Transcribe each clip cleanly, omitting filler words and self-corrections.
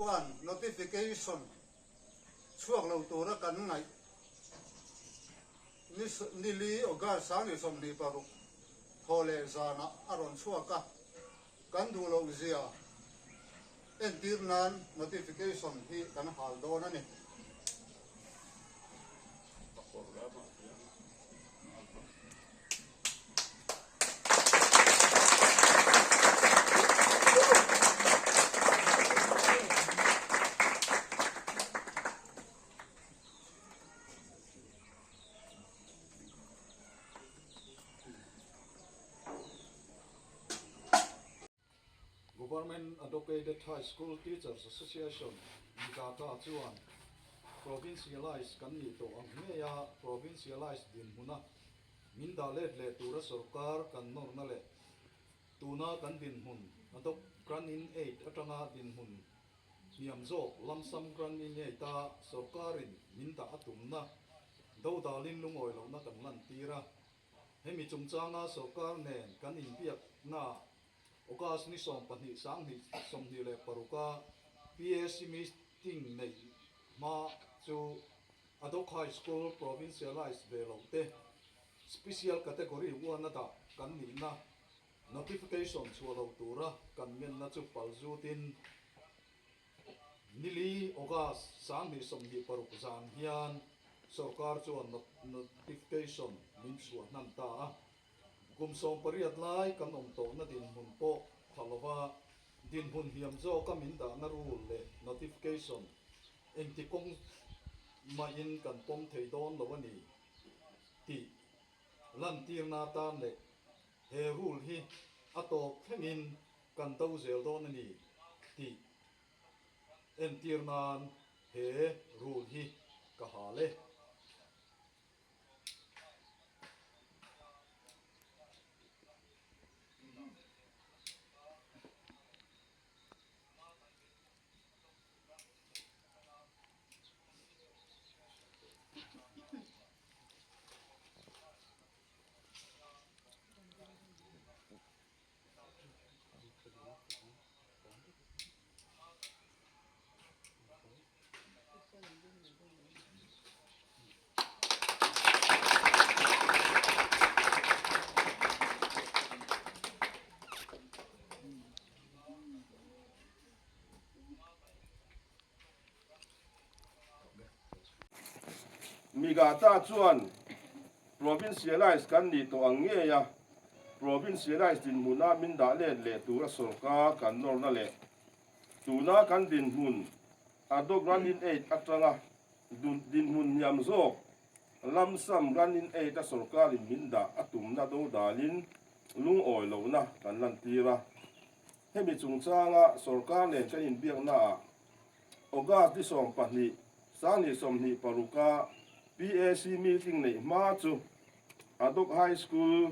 One notification chhuak lo tura kan ngaih ni nili August 2026 thaw leh zanah a rawn chhuak a, kan duh loh zia entir nan notification hi kan hal dawn a ni. Government Adocated High School Teachers Association, Migata, chuan Provincialised kan nih tawh ang ngeia Provincialised dinhmuna min dah let leh tura sorkar kan nawrna leh tuna kan dinhmun Adopt Grant in Aid atanga dinhmun hniam zawk Lump-sum Grant in Aid-a sorkarin min dah a tumna dodalin lungawi lohna kan lantir a. Hemi chungchanga sorkar nen kan inbiaknaah August ni 12 2026 a PAC meeting neih hma chu Adhoc High School provincialised ve loh te Special Category one a dah kan nihna notification chhuah lo tura kan ngenna chu palzutin Nili, August, 2026 zan hian sorkar chuan notification min chhuah hnan ta a. Kum 18 lai kan awm tawhna dinhmun pawh pha lova dinhmun hniam zawka min dahna rule leh notification engti kawng mahin kan pawm thei dawn lo a ni tih lantirna atan leh he rule hi a tawp thlengin kan do zel dawn a ni tih entir nan he rule hi ka hal e. Migata chuan Provincialise kan nih tawh ang ngei a, Provincialise dinhmuna min dah let leh tura sorkar kan nawrna leh tuna kan dinhmun Adopt Running Aid atanga dinhmun hniam zawk Lump Sum Running Aid a sorkarin min dah a tumna dodalin lungawi lohna kan lantir a. Hemi chungchanga sorkar nen kan inbiaknaah August ni 12, 2026 a PAC meeting neih hma chu Adhoc High School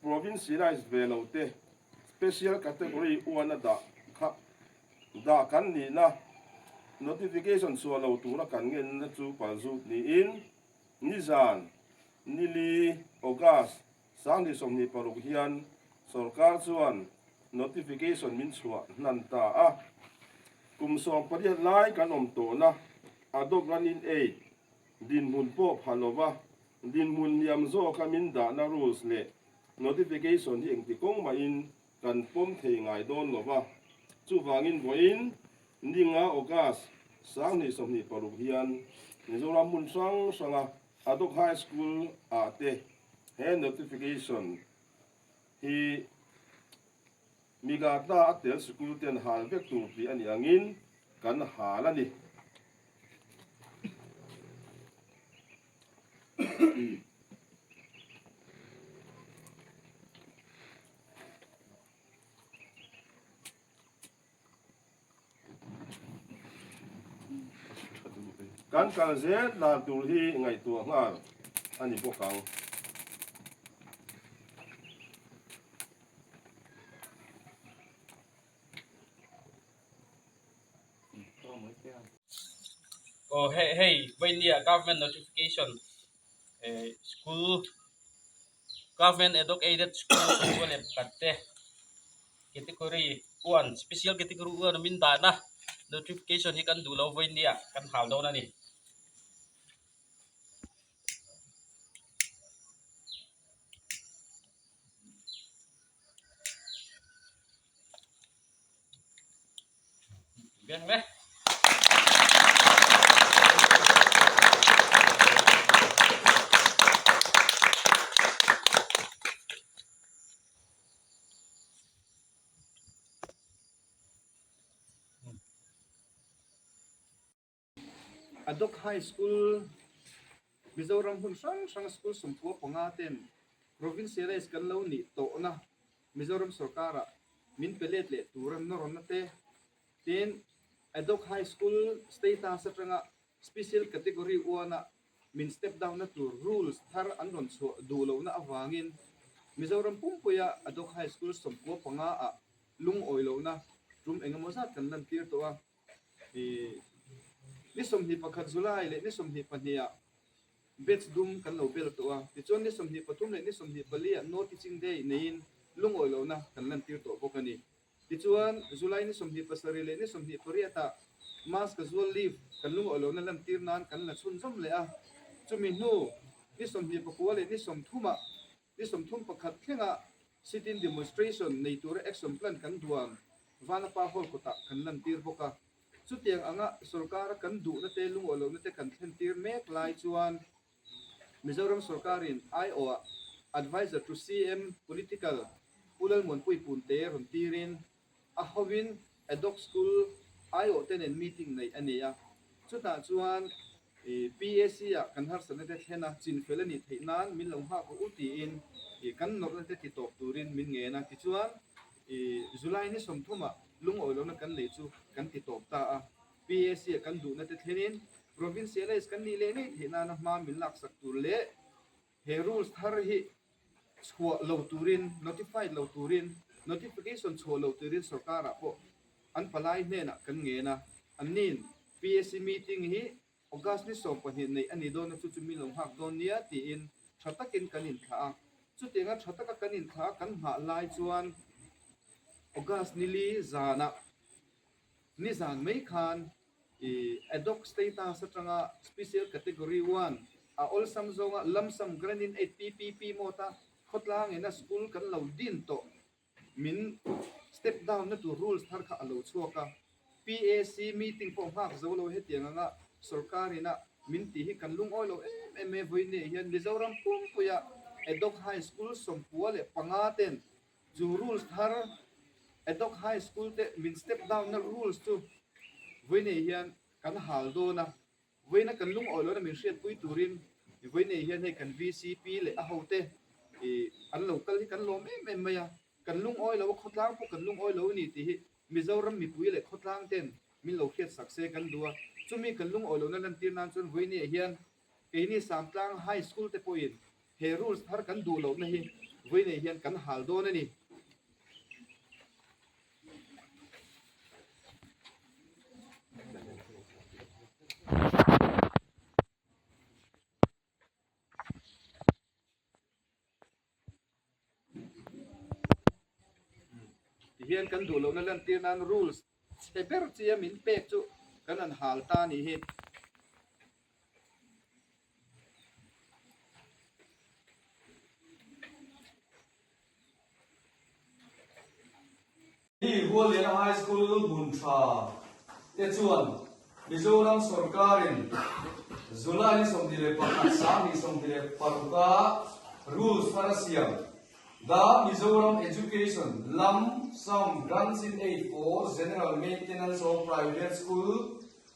provincialised ve lo te special category uana dah kha dah kan nihna notification chhuah lo tura kan ngenna chu palzut niin nizan nili August 2026 hian sorkar chuan notification min chhuah hnan ta a. Kum 18 lai kan awm tawhna Adopt Running Aid dinhmun pawh pha lova dinhmun hniam zawka min dahna rules leh notification hi engti kawng mahin kan pawm thei ngai dawn lova. Chuvangin vawiin ninga August 2026 hian Mizoram hmun hrang hranga Adopt High School ah te he notification hi Migata a tel sikul ten hal vek tur tih a nih angin kan hal a ni. Kan kal zel dan tur hi ngaihtuah nghal a ni bawk ang. Aw hei hei vainia government notification eh school government aided school te category. One special category one a min dahna notification hi kan duh lo vawi nia kan hal dawn a ni. Beng le. Adhoc High School, Mizoram hmun hrang hrang school 15 ten Provincialise kan lo nih tawhna Mizoram sorkarah min pe let leh tur an nawrna te, tin Adhoc High School status atanga Special Category uana min step down na tur rules thar an rawn chhuah duh lohna avangin Mizoram pumpuia Adhoc High School 95 ah lungawi lohna tum engemaw zat kan lantir tawh a. Ni 21 July leh ni 22 ah batch dum kan lo bel tawh a, tichuan ni 23 leh ni 24 ah No Teaching Day neiin lungawi lohna kan lantir tawh bawk a ni. Tichuan, July ni 27 leh ni 28 ah Mass Casual Leave kan lungawi lohna lantir nan kan la chhunzawm leh a, chumi hnu ni 29 leh ni 30 ah ni 31 thlenga sit-in demonstration nei tura action plan kan duan Vanapa Hall kawtah kan lantir bawk a. Chutiang anga sorkara kan duhna te lungawi lohna te kan thlentir mek lai chuan Mizoram sorkarin aiawh Adviser to CM, Political, Pu Lalmuanpui Punte rawn tirin a hovin Adhoc School aiawh te nen meeting neih a ni a. Chutah chuan PAC ah kan harsatna te thlen a, chinfel a nih theih nan min lo nghak rawh u tiin kan nawrhna te ti tawp turin min ngen a. Tichuan July ni 30 ah lungawi lohna kan neih chu kan ti tawp ta a. PAC ah kan duhna te thlenin Provincialise kan nih leh ngei theih nana hma min laksak tur leh he rules thar hi chhuah lo turin, notified lo turin, notification chhuah lo turin sorkarah pawh an palai hnenah kan ngen a. Anni'n PAC meeting hi August ni 12 neih a ni dawn a, chu chu min lo nghak dawn nia tiin tha takin kan inthlah a. Chutianga tha taka kan inthlah a kan nghah lai chuan August ni li zanah Nizan mai khan i Adhoc status atanga Special Category One a awlsam zawnga lump sum grant in aid PPP mode a khawtlang ina school kan lo din tawh min step down na tur rules thar kha a lo chhuak a. PAC meeting pawh nghak zo lo hetiang anga sorkar ina min tih hi kan lungawi lo em em e. Vawiin hian Mizoram pumpuia Adhoc High School 95 ten Chu rules thar Adhoc High School te min step down na rules chu vawiinei hian kan hal dawn a, vawiina kan lungawi lohna min hriatpui turin vawiinei hian hei kan VCP leh a hote ih an lo kal hi kan lawm em em mai a, kan lungawi lo a, khawtlang pawh kan lungawi lo a ni tih hi Mizoram mipui leh khawtlang ten min lo hriatsak se kan duh a, chumi kan lungawi lohna lantir nan chuan vawiinei hian keini Samtlang High School te pawhin He rules thar kan duh lohna hi vawi nei hian kan hal dawn a ni. Tihian kan duh lohna lantir nan rules chhe ber chia min pek chu kan han hal ta a nih hi. Hi Hualliana High School hmun tha te chuan Mizoram sorkarin July ni 21 2026 a rules thar a siam The Mizoram Education Lump Sum Grants in Aid for General Maintenance of Private School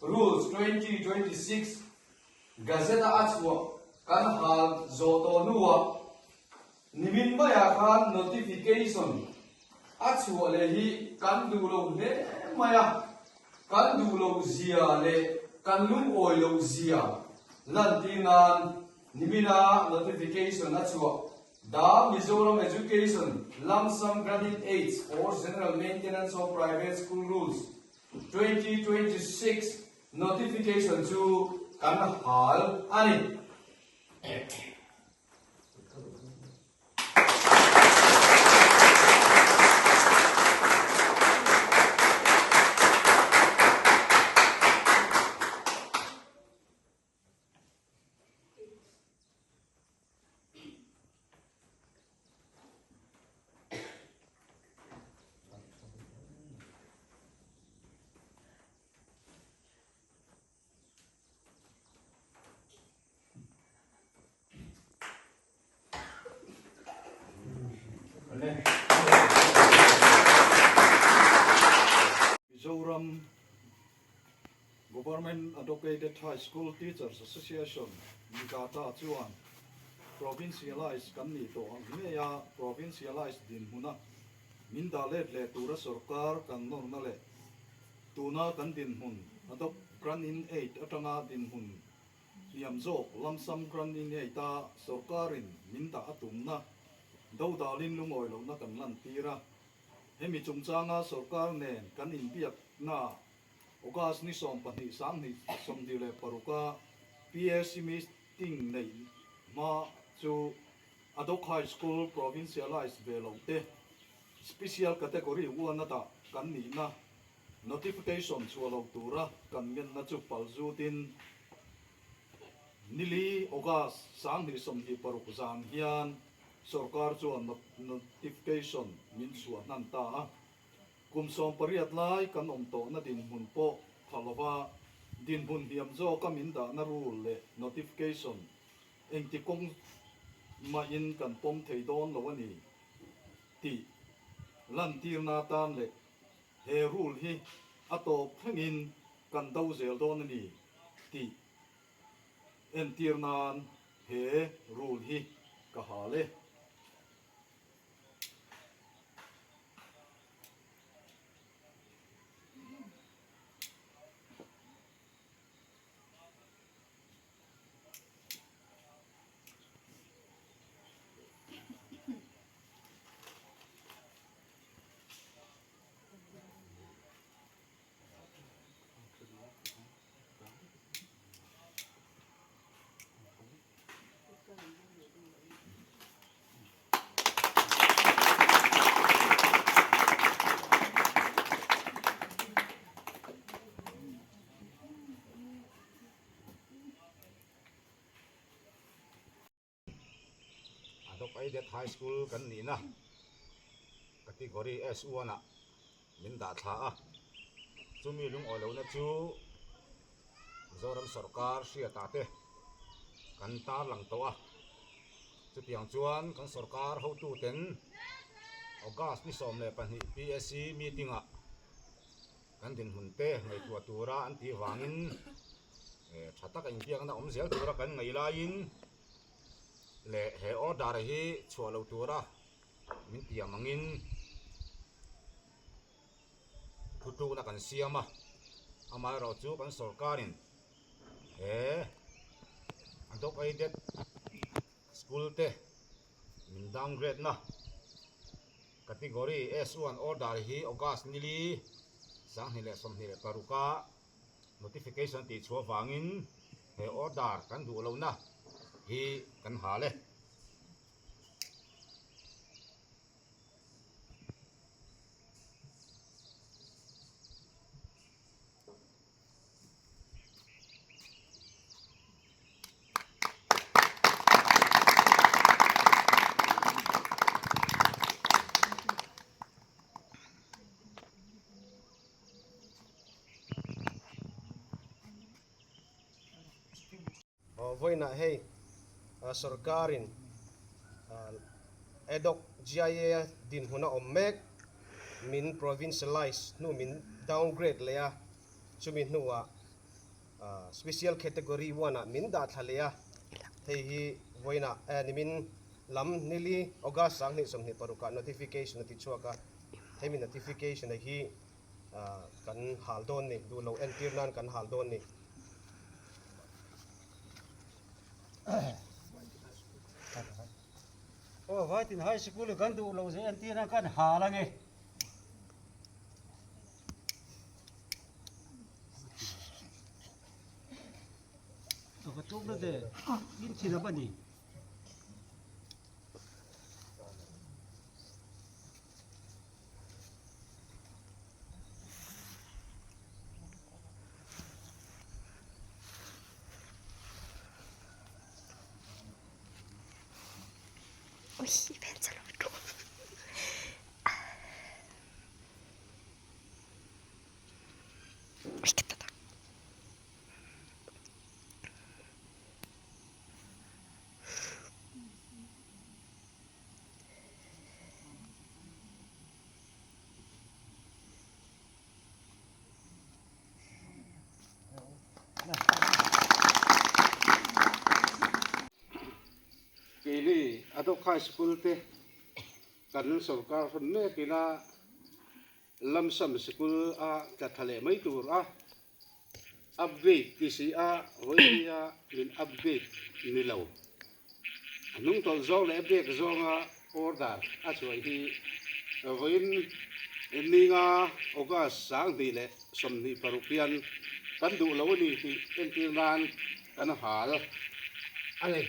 Rules 2026 Gazette-a a chhuah kan hal zawh tawh hnuah nimin maiah khan notification a chhuah leh hi kan duh lo hle mai a, kan duh loh zia leh kan lungawi loh zia lantir nan nimina notification a chhuah The Mizoram Education Lump Sum Grant-in Aids for General Maintenance of Private School Rules 2026 Notification chu kan hal a ni. Mizoram Government Advocated High School Teachers Association, Migata, chuan Provincialised kan nih tawh ang ngeia Provincialised dinhmuna min dah let leh tura sorkar kan nawrna leh tuna kan dinhmun Adopt Grant in Aid atanga dinhmun hniam zawk Lump Sum Grant in Aid-a sorkarin min dah a tumna dodalin lungawi lohna kan lantir a. Hemi chungchanga sorkar nen kan inbiakna August ni 12 2026 a PAC meeting neih hma chu Adhoc High School Provincialised ve lo te Special Category one a dah kan nihna notification chhuah lo tura kan ngenna chu palzutin Nili August 2026 zan hian sorkar chuan notification min chhuah hnan ta a. Kum 18 lai kan awm tawhna dinhmun pawh tha lova dinhmun hniam zawka min dahna rule leh notification engti kawng mahin kan pawm thei dawn lo a ni tih lantirna atan leh he rule hi a tawp thlengin kan do zel dawn a ni tih entir nan he rule hi ka hal e. Adok Aided High School kan nihna category S1 ah min dah thla a, chumi lungawi lohna chu Mizoram sawrkar hriatah te kan tarlang tawh a, chutiang chuan kan sawrkar hotuten August ni 12 PSC meeting ah kan dinhmun te ngaihtuah tura an tih vangin tha taka inbiakna awm zel tura kan ngaih laiin leh he order hi chhuah lo tura min tiam angin thutlukna kan siam a, amaherawhchu kan sawrkarin he Adhoc Aided School te min downgrade na category S1 order hi August nili 2026 a notification tih chhuah vangin he order kan duh lohna hi kan hal e. Vawiinah hei sorkarin Adhoc GIA dinhmun a awm mek min provincialize hnu min downgrade leh a, chumi hnuah special category one ah min dah thla leh a, hei hi vawiinah nimin lam nili August 2026 ah notification a ti chhuak a, hemi notification a hi kan hal dawn ni, duh lo entir nan kan hal dawn ni. Aw Vaitin High School kan duh lo zeh entir nan kan hal a ni. Ka tluk na te in thin a ni. Adhoc High School te kan sorkar hran mek ina Lamsam sikul a tla tha leh mai tur a upgrade ti si a vawinia min upgrade ni lo. A hnung tawlh zawng leh a bek zawnga order a chhuah hi vawiin ninga August 2026 hian kan duh lo a ni tih entir nan kan hal a ni.